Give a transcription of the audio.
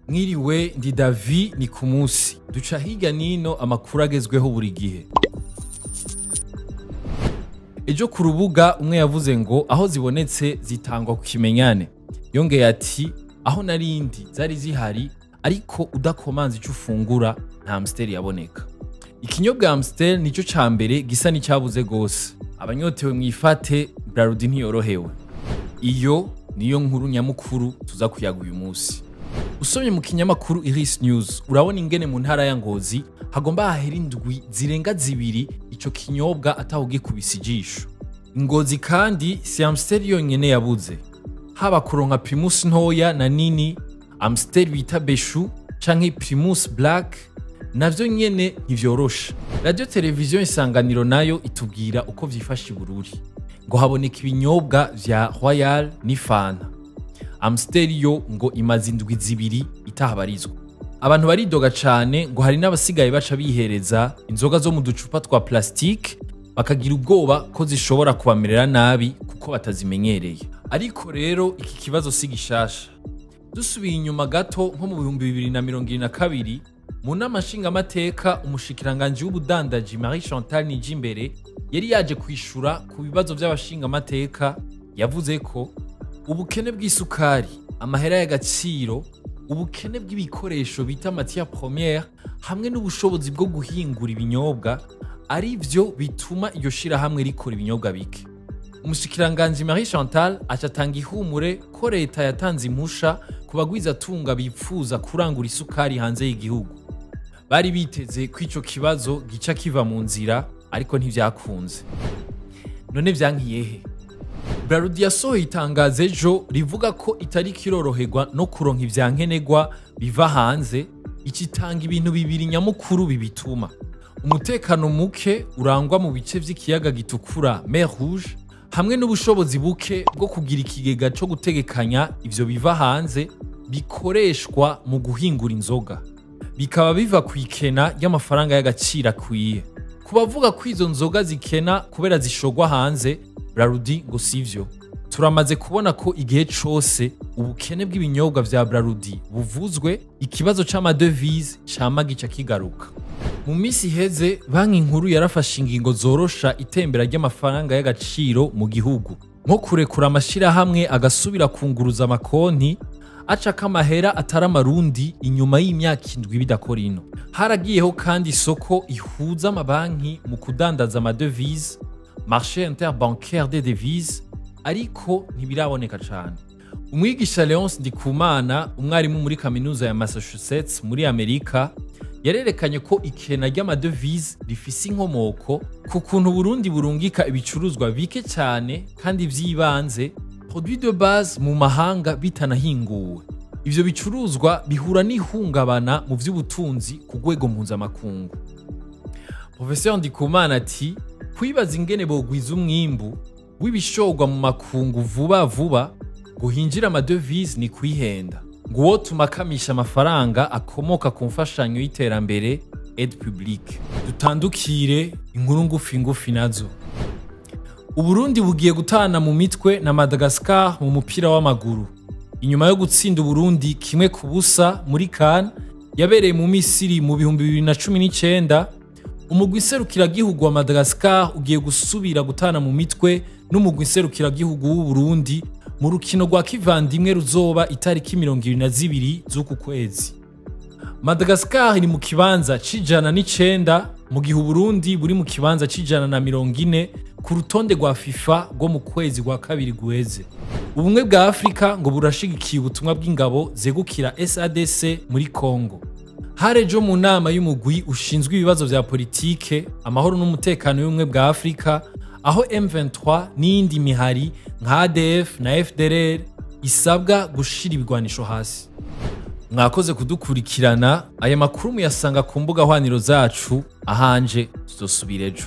Mwiriwe, ndi Davi. Ni ku munsi duca hirya nino amakuru agezweho buri gihe. Ejo ku rubuga umwe yavuze ngo aho zibonetse zitangwa ku kimenyane. Yongeye ati aho narindi zari zihari, ariko udakomanze ico ufungura nta Amstel yaboneka. Ikinyobwa Amstel nico ca mbere gisa n'icyabuze gose. Abanyotewe mwifate, Brarudi ntiyorohewe. Iyo niyo nkuru nyamukuru tuza kuyaga uyu munsi. Usomye mu kinyamakuru Iris News urabona ingene mu ntara ya Ngozi hagomba hahera indwi zirenga 2 ico kinyobwa atawugikubise ijisho. Ngozi kandi si Amstel yonyene yabuze, haba kuronka Primus ntoya na nini, Amstel bita Beshu canke Primus Black navyo nyene ntivyoroshe. Radio Television Isanganiro nayo itubwira uko vyifashe i Bururi, ngo haboneka ibinyobwa vya Royal n'Ifanta. Amstel yo ngo imaze indwi 2 itahabarizwa. Abantu baridoga cane ngo hari n'abasigaye baca bihereza inzoga zo mu ducupa twa plastique, bakagira ubwoba ko zishobora kubamerera nabi kuko batazimenyereye. Ariko rero iki kibazo si gishasha. Dusubiye inyuma gato nko mu 2022, mu nama nshingamateka umushikiranganji w'ubudandaji Marie Chantal Nijimbere yari yaje kwishura ku bibazo vy'abashingamateka. Yavuze ko ubukene bw'isukari, amahera y'agaciro, ubukene bw'ibikoresho bita matière première hamwe n'ubushobozi bwo guhingura ibinyobwa ari vyo bituma iryo shirahamwe rikora ibinyobwa bike. Umushikiranganji Marie Chantal aca atanga ihumure ko leta yatanze impusha ku bagwizatunga bipfuza kurangura isukari hanze y'igihugu. Bari biteze ko ico kibazo gica kiva mu nzira, ariko ntivyakunze. None vyankiye he? Brarudi yasohoye itangazo ejo rivuga ko itariko iroroherwa no kuronka ivyankenerwa biva hanze. Icitanga ibintu bibiri nyamukuru bibituma: umutekano muke urangwa mu bice vy'ikiyaga gitukura, Mer Rouge, hamwe n'ubushobozi buke bwo kugira ikigega co gutegekanya ivyo biva hanze bikoreshwa mu guhingura inzoga, bikaba biva ku ikena ry'amafaranga y'agaciro akwiye. Ku bavuga ko izo nzoga zikena kubera zishogwa hanze, Brarudi ngo sivyo. Turamaze kubona ko igihe cose ubukene bw'ibinyobwa vya Brarudi buvuzwe, ikibazo c'amadevize cama gica kigaruka. Mu minsi iheze Banki Nkuru yarafashe ingingo zorosha itembera ry'amafaranga y'agaciro mu gihugu, nko kurekura amashirahamwe agasubira kunguruza amakonti acako amahera atari amarundi inyuma y'imyaka 7 bidakora ino. Haragiyeho kandi isoko ihuza amabanki mu kudandaza amadevize, marché interbancaire des devises, ariko ntibiraboneka cane. Umwigisha Leonce Ndikumana, umwarimu muri kaminuza ya Massachusetts muri Amerika, yarerekanye ko ikena ry'amadevize rifise inkomoko ku kuntu Burundi burungika ibicuruzwa bike cyane kandi vy'ibanze, produit de base, mu mahanga bitanahinguwe. Ivyo bicuruzwa bihura n'ihungabana mu vy'ubutunzi ku rwego mpuzamakungu. Professeur Ndikumana ati kwibaza ingene bogwiza umwimbu w'ibishorwa mu makungu vuba vuba ngo hinjire amadevize ni kwihenda, ngo uwo tumakamisha amafaranga akomoka ku mfashanyo y'iterambere, aide publique. Dutandukire inkuru ngufi ngufi nazo. Uburundi bugiye gutana mu mitwe na Madagascar mu mupira w'amaguru. Inyuma yo gutsinda Uburundi 1-0 muri CAN yabereye mu Misiri mu 2019, umugwi serukiragihugu wa Madagascar ugiye gusubira gutana mu mitwe n'umugwi serukiragihugu w'u Burundi mu rukino rwa kivandimwe ruzoba itariki 22 z'uku kwezi. Madagascar iri mu kibanza c'109, mu gihe Uburundi buri mu kibanza c'140 ku rutonde rwa FIFA rwo mu kwezi kwa kabiri guheze. Ubumwe bwa Afrika ngo burashigikiye ubutumwa bw'ingabo zegukira SADC muri Congo. Hari ejo mu nama y'umugwi ushinzwe ibibazo vya politike, amahoro n'umutekano y'ubumwe bwa Afrika, aho M23 n'iyindi mihari nka ADF na FDLR isabwa gushira ibigwanisho hasi. Mwakoze kudukurikirana. Aya makuru muyasanga ku mbuga hwaniro zacu. Ahanje tuzosubira ejo.